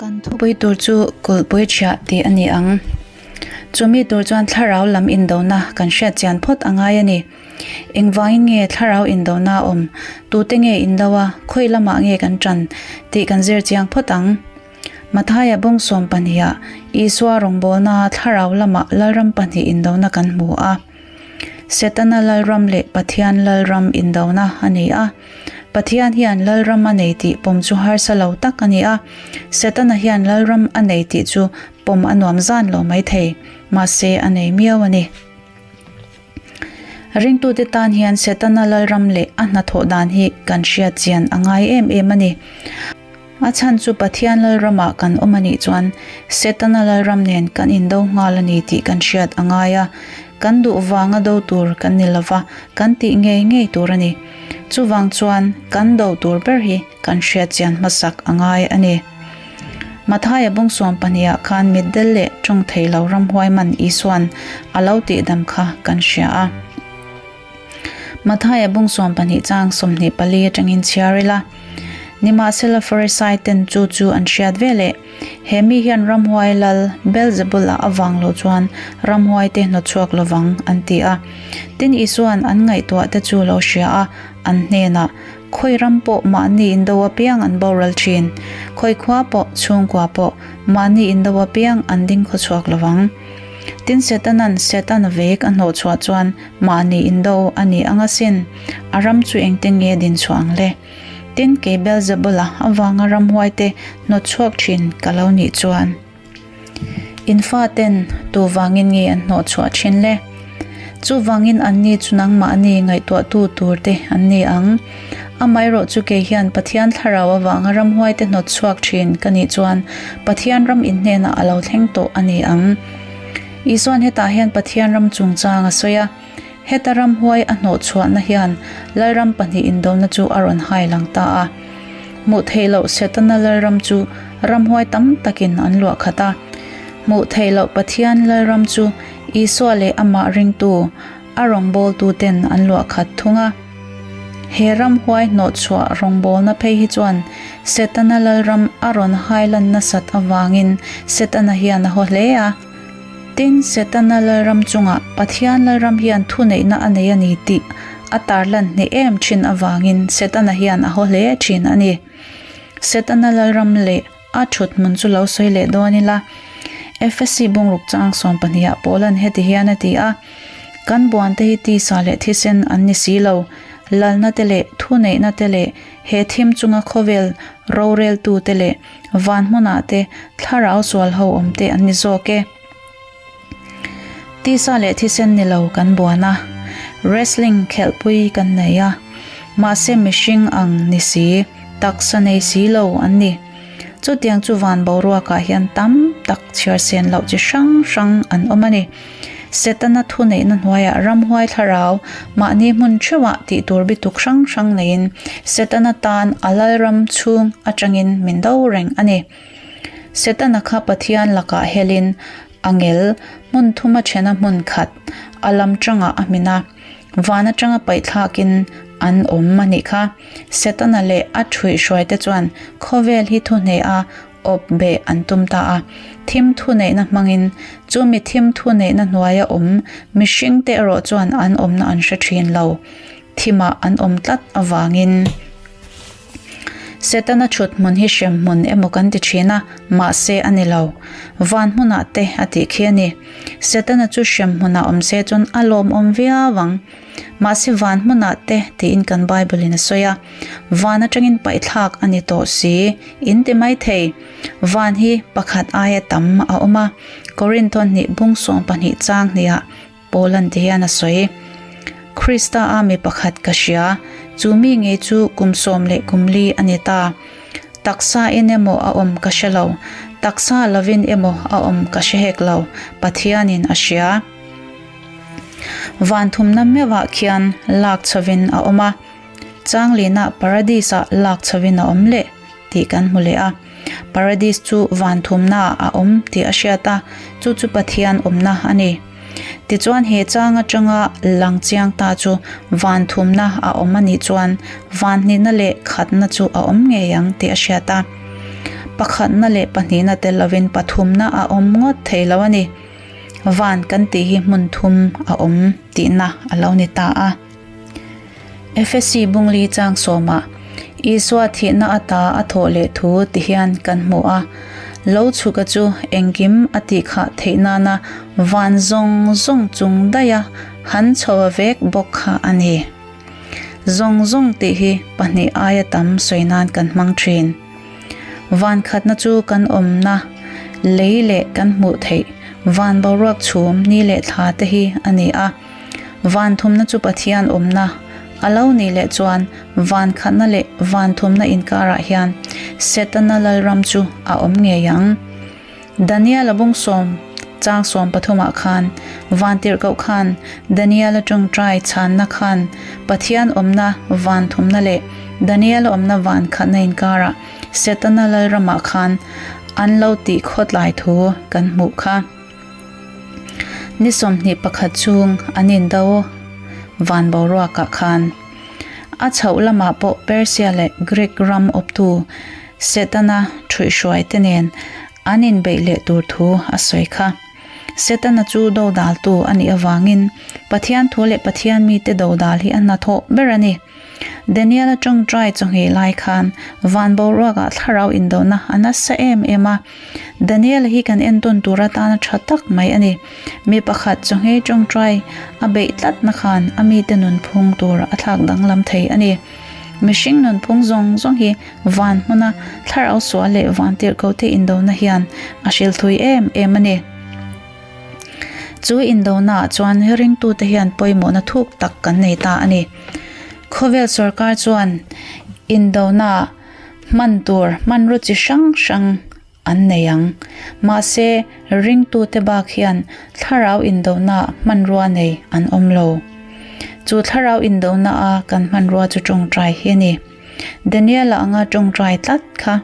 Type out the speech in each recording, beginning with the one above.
Kan thupui tur chu kulhpui chhiah tih a ni ang. Chumi tur chuan thlarau lam indona kan hriat chian phawt a ngai a ni. Engvangin nge thlarau indona a awm, tute nge indo a, khawi lamah nge kan ṭan tih kan zir chiang phawt ang. Mathaia bawng sawmpahniha Isua rawngbawlnaa thlarau lamah Lalram pahnih indona kan hmu a. Setana Lalram leh Pathian Lalram indona a ni a. Pathian hian Lalram a nei tih pawm chu harsa lo tak a ni a. Setana hian Lalram a nei tih chu pawm a nuam zan lo mai thei, mahse a nei miau a ni. Ringtute tan hian Setana Lalram leh a hnathawh dan hi kan hriat chian a ngai em em a ni. A chhan chu Pathian Lalramah kan awm a nih chuan Setana Lalram nen kan indo nghal a ni tih kan hriat a ngai a, kan duh vanga do tur kan ni lova, kan tih ngei ngei tur a ni. Chuvang chuan kan do tur ber hi kan hriat chian hmasak a ngai a ni. Mathaia bung 12 khan mitdel leh tawng thei lo ramhuai man Isuan a lo tihdam kha kan hria a. Mathaia bung 12 chang 24 atangin chhiar ila. Nimahsela Farisai ten chu chu an hriat ve leh, He mi hian ramhuai lal Beelzebul-a avang lo chuan ramhuai te hnawtchhuak lovang, an ti a. Tin Isuan an ngaihtuah te chu lo hria a, an hnenah, Khawi ram pawh mahni indo apiang an boral thin. Khawi khua pawh, chhungkua pawh, mahni indo apiang an ding khawchhuak lovang. Tin Setanan Setana vek a hnawhchhuah chuan mahni indo a ni ang asin, a ram chu engtin nge din chhuah ang le? Tin kei Beelzebula avanga ramhuaite hnawtchhuak thin ka lo nih chuan. In faten tu vangin nge an hnawhchhuah thin le? Chuvangin anni chu nangmahni ngaihtuahtu turte an ni ang. Amaherawh chu kei hian Pathian thlarau avanga ramhuaite hnawtchhuak thin ka nih chuan Pathian ram inhnenah a lo thleng tawh a ni ang. Isuan hetah hian Pathian ram chungchang a sawi a. Heta ramhuai a hnawhchhuahna hian Lalram pahnih indona chu a rawn hai lang ta a. Hmuh theih loh Setana Lalram chu ramhuai tam takin an luah khat a. Hmuh theih loh Pathian Lalram chu Isua leh amah ringtu, a rawngbawltuten an luah khat thung a. He ramhuai hnawhchhuah rawngbawlna phei hi chuan Setana Lalram a rawn hai lan nasat avangin Setana hian a haw hle a. Tin, Setana Lalram chungah Pathian Lalram hian thuneihna a nei a ni tih a tarlan hneh em thin avangin Setana hian a haw hle thin a ni. Setana Lalram leh a thut hmun chu lo sawi leh dawn ila, Efesi bungruk chang 12 ah Paulan heti hian a ti a, Kan buante hi tisa leh thisen an ni si lo, lalna te leh thuneihna te leh he thim chunga khawvel roreltute leh Van hmunah te thlarau sual ho awm te an ni zawk e. Tisa leh thisen ni lo kan buan a, wrestling khelhpui kan nei a, mahse mihring ang ni si, taksa nei si lo an ni. Chutiang chu van boruakah hian tam tak chhiar sen loh chi hrang hrang an awm a ni. Setana thuneihna hnuaiah ramhuai thlarau mahni hmun theuhah tih tur bituk hrang hrang neiin Setana tan a lalram chhung atangin min do reng a ni. Setana kha Pathian lakah helin angel hmun thuma thena hmun khat a lam tangah a hmin a, van atanga paihthlakin an awm a nih kha. Setana leh a thuihhruaite chuan khawvel hi thuhneh a awp beh an tum ta a. Thim thuneihna hmangin, chu mi thim thuneihna hnuaia awm mihringte erawh chuan an awmna an hre thin lo. Thimah an awm tlat avangin. Setana thut hmun hi hrem hmun emaw kan ti thin a, mahse a ni lo. Van hmunah te a tih khi a ni. Setana chu hrem hmunah awm se chuan a lawmawm viau ang. Mahse van hmunah te tiin kan Bible in a sawi a, van atangin paihthlak a ni tawh si, in ti mai thei. Van hi pakhat aia tam a awm a, Korinthon hnih bung 12 chang hniah Paulan ti hian a sawi. Krista a mi pakhat ka hria, chu mi ngei chu kum sawm leh kum li a ni ta. Taksa in emaw a awm ka hre lo, taksa lovin emaw a awm ka hre hek lo, Pathianin a hria. Van thumna meuhah khian lak chhovin a awm a, Changlina Paradis-ah lak chhovin a awm leh tih kan hmu leh a. Paradis chu van thumnaah a awm tih a hriat a, chu chu Pathian awmna a ni. Tichuan he chang atanga lang chiang ta chu van thumna a awm a nih chuan van hnihna leh khatna chu a awm ngei ang tih a hriat a. Pakhatna leh pahnihna tel lovin pathumna a awm ngawt thei lo a ni. Van kan tih hi hmun thum a awm tihna a lo ni ta a. Efesi bungli chang sawmah Isua thihna ata a thawh leh thu ti hian kan hmu a, Lo chhuka chu engkim a tih khah theih nana van zawng zawng chung daiha han chho a vek bawk kha a ni. Zawng zawng tih hi pahnih aia tam sawi nan kan hmang thin. Van khatna chu kan awmna lei leh kan hmuh theih van boruak chhum ni leh thla te hi a ni a. Van thumna chu Pathian awmna a lo nih leh chuan van khatna leh van thumna inkarah hian Setana lalram chu a awm ngei ang. Daniel-a bung sawm chang sawm pathumah khan vantirhkoh khan Daniel-a tawngtai chhanna khan Pathian awmna van thumna leh Daniel-a awmna van khatna inkarah Setana lalramah khan an lo tih khawtlai thu kan hmuh kha. Ni 21 chhung an indo van boruakah khan a chhoh lamah pawh Persia leh Greek ram awptu Setana ṭhuihhruai te nen an inbeih leh tur thu a sawi kha. Setana chu dodaltu a nih avangin Pathian thu leh Pathian mite dodal hi a hnathawh ber a ni. Daniel-a ṭawngṭai chawngei lai khan van boruakah thlarau indona a nasa em em a. Daniel-a hi kan entawn tur atana ṭha tak mai a ni. Mi pakhat chawngei ṭawngṭai a beih tlatna khan a mite nunphung tur a thlak danglam thei a ni. Mihring nunphung zawng zawng hi van hmuna thlarau sual leh van tirhkohte indona hian a hrilhthui em em a ni. Chu indonaah chuan ringtute hian pawimawhna thuk tak kan nei ta a ni. Khawvel sorkar chuan indona hman tur hmanraw chi hrang hrang an nei ang. Mahse, ringtute bak hian thlarau indona hmanrua nei an awm lo. Chu thlarau indona a kan hmanrua chu tawngtai hi a ni. Daniel-a anga tawngtai tlat kha.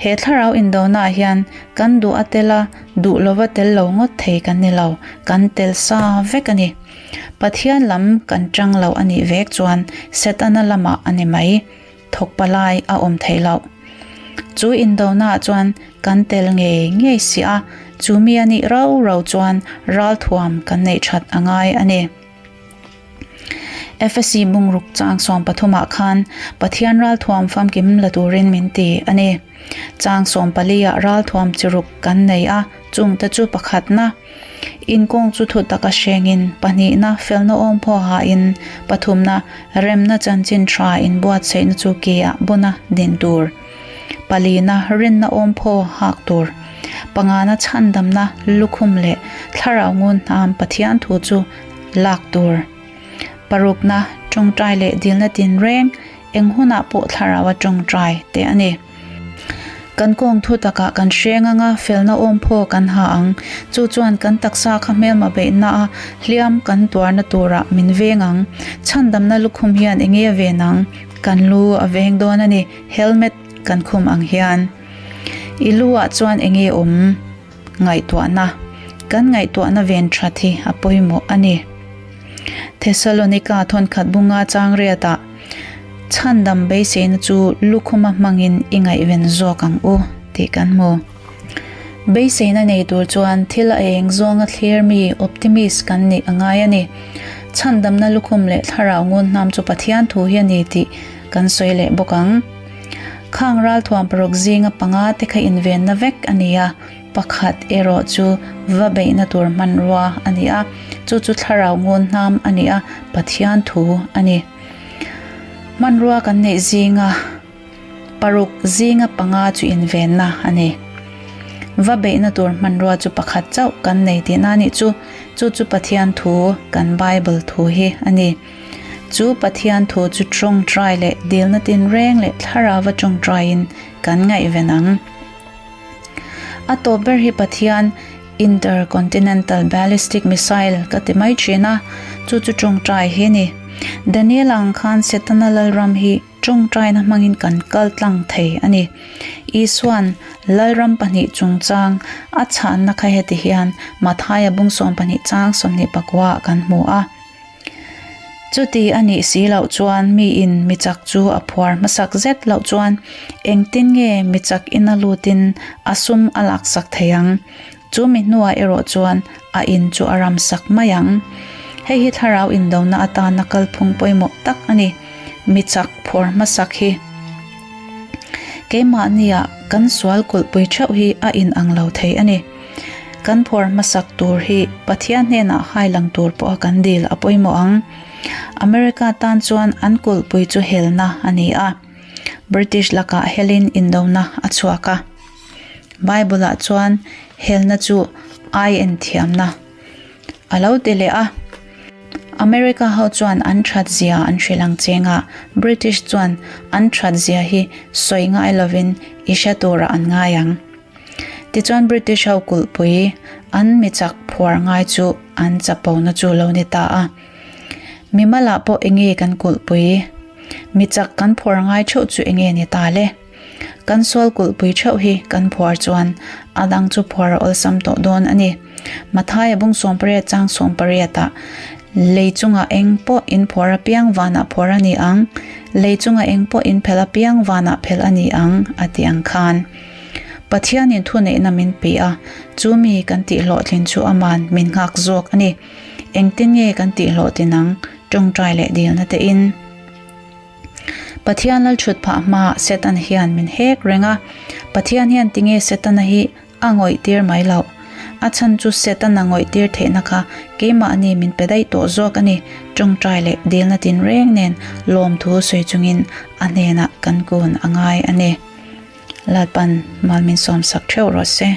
He thlarau indona ah hian kan duh a tel a, duh lova tel lo ngawt thei kan ni lo, kan tel sa vek a ni. Pathian lam kan tang lo a nih vek chuan Setana lamah a ni mai. Thawk palai a awm theih loh. Chu indonaah chuan kan tel ngei ngei si a, chu mi a nih rau rau chuan ralthuam kan neih that a ngai a ni. Efesi bungruk chang sawm pathumah khan Pathian ralthuam famkim la turin min ti a ni. Chang sawm paliah ralthuam chi ruk kan nei a, chungte chu pakhatna, Inkawng chu thu taka hrengin, pahnihna, felna awm phaw hain, pathumna, remna chanchin tha inbuatsaihna chu keah buna din tur, palina, rinna awm phaw hak tur, pangana, chhandamna lukhum leh thlarau ngun hnam Pathian thu chu lak tur, parukna, tawngtai leh dilna tinreng, eng hunah pawh thlaraua tawngtai te a ni. Kan kawng thu takah kan hreng anga felna awm phaw kan ha ang. Chu chuan kan taksa kha hmelma beihna a hliam kan tuarna turah min veng ang. Chhandamna lukhum hian enge a ven ang? Kan lu a veng dawn a ni, helmet kan khum ang hian. I lu ah chuan enge awm? Ngaihtuahna, Kan ngaihtuahna ven that hi a pawimawh a ni. Thesalonika thawnkhat bunga chang riatah chhandam beiseina chu lukhuma hmangin i ngaihven zawk ang u tih kan hmu. Beiseina nei tur chuan thil a eng zawnga thlir mi optimist kan nih a ngai a ni. Chhandamna lukhum leh thlarau ngun hnam chu Pathian thu hi a ni tih kan sawi leh bawk ang. Khang ralthuam paruk zinga panga te kha invenna vek a ni a, pakhat erawh chu va beihna tur hmanrua a ni a, chu chu thlarau ngun hnam a ni a, Pathian thu a ni. Hmanrua kan neih zinga paruk zinga panga chu invenna a ni. Va beihna tur hmanrua chu pakhat chauh kan nei tihna a nih chu, chu chu Pathian thu, kan Bible thu hi a ni. Chu Pathian thu chu tawngtai leh dilna tinreng leh thlarauva tawngtaiin kan ngaihven ang. A tawp ber hi Pathian Intercontinental Ballistic Missile ka ti mai thin a, chu chu tawngtai hi a ni. Daniel ang khan Setana lalram hi tawngtaina hmangin kan kal tlang thei a ni. Isuan lalram pahnih chungchang a chhanna kha heti hian Mathaia bung 12 chang 21 ah kan hmu a. Chuti a nih si loh chuan miin mi chak chu a phuar hmasak zet loh chuan engtin nge mi chak ina lutin a sum a laksak thei ang? Chu mi hnuah erawh chuan a in chu a ramsak mai ang. Hei hi thlarau indona atana kalphung pawimawh tak a ni. Mi chak phuar hmasak hi keimahnia kan sual kulhpui theuh hi a inang lo thei a ni. Kan phuar hmasak tur hi Pathian hnenah hai lang tur pawha kan dil a pawimawh ang. America tan chuan an kulhpui chu helna a ni a. British lakah helin indona a chhuak a. Bible-ah chuan helna chu ai en thiamna a lo ti leh a. America ho chuan an that zia an hrilh ang cheng a, British chuan an that zia hi sawi ngai lovin i hre turah an ngai ang. Tichuan British ho kulhpui an mi chak phuar ngai chu an chapona chu lo ni ta a. Mimalah pawh enge kan kulhpui? Mi chak kan phuar ngai theuh chu enge ni ta le? Kan sual kulhpui theuh hi kan phuar chuan a dang chu phuar a awlsam tawh dawn a ni. Mathaia bung 18 chang 18 ah Lei chungah eng pawh in phuar apiang vanah phuar a ni ang, lei chungah eng pawh in phelh apiang vanah phelh a ni ang a ti ang khan. Pathianin thuneihna min pe a, chu mi kan tihhlawhtlin chu aman min nghak zawk a ni. Engtin nge kan tihhlawhtlin ang? Tawngtai leh dilna tein. Pathian lalchhut phah hmaah Satan hian min hek reng a. Pathian hian tinge Setana hi a ngawih tir mai loh? A chhan chu Setana ngawih tir theihna kha keimahni min pe daih tawh zawk a ni. Tawngtai leh dilna tinreng nen lawmthu sawi chungin a hnenah kan kun a ngai a ni. Lalpan mal min sawmsak theuh rawh se.